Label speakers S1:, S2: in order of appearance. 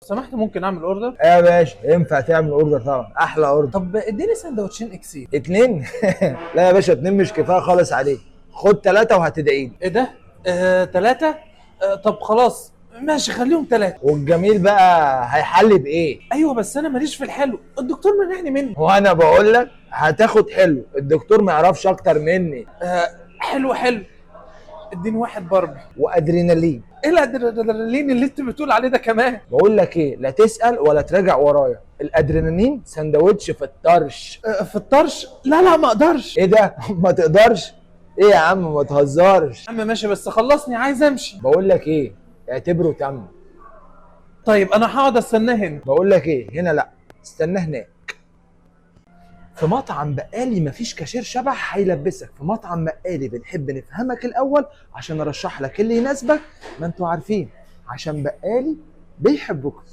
S1: سمحت، ممكن اعمل order؟
S2: ايه يا باشا، ينفع تعمل order طبعا، احلى order.
S1: طب اديني سندوتشين اكسير.
S2: اتنين؟ لا يا باشا، اتنين مش كفاية خالص عليك، خد تلاتة وهتدعي لي.
S1: ايه ده؟ تلاتة؟ طب خلاص ماشي، خليهم تلاتة.
S2: والجميل بقى هيحلي بايه؟
S1: ايوه بس انا ماليش في الحلو، الدكتور منعني منه.
S2: وانا بقول لك هتاخد حلو، الدكتور ما يعرفش اكتر مني.
S1: حلو حلو، اديني واحد باربي.
S2: وادرينالين.
S1: ايه الادرينالين اللي انت بتقول عليه ده كمان؟
S2: بقول لك ايه، لا تسال ولا تراجع ورايا، الادرينالين سندوتش في الطرش.
S1: في الطرش؟ لا لا ما اقدرش.
S2: ايه ده؟ ما تقدرش؟ ايه يا عم ما تهزرش.
S1: يا عم ماشي، بس خلصني عايز امشي.
S2: بقول لك ايه، اعتبره تم.
S1: طيب انا هقعد استناه هنا.
S2: بقول لك ايه، هنا لا، استناه هناك. في مطعم بقالي مفيش كاشير شبح هيلبسك. في مطعم بقالي بنحب نفهمك الاول عشان ارشح لك اللي يناسبك، ما انتوا عارفين عشان بقالي بيحبكم.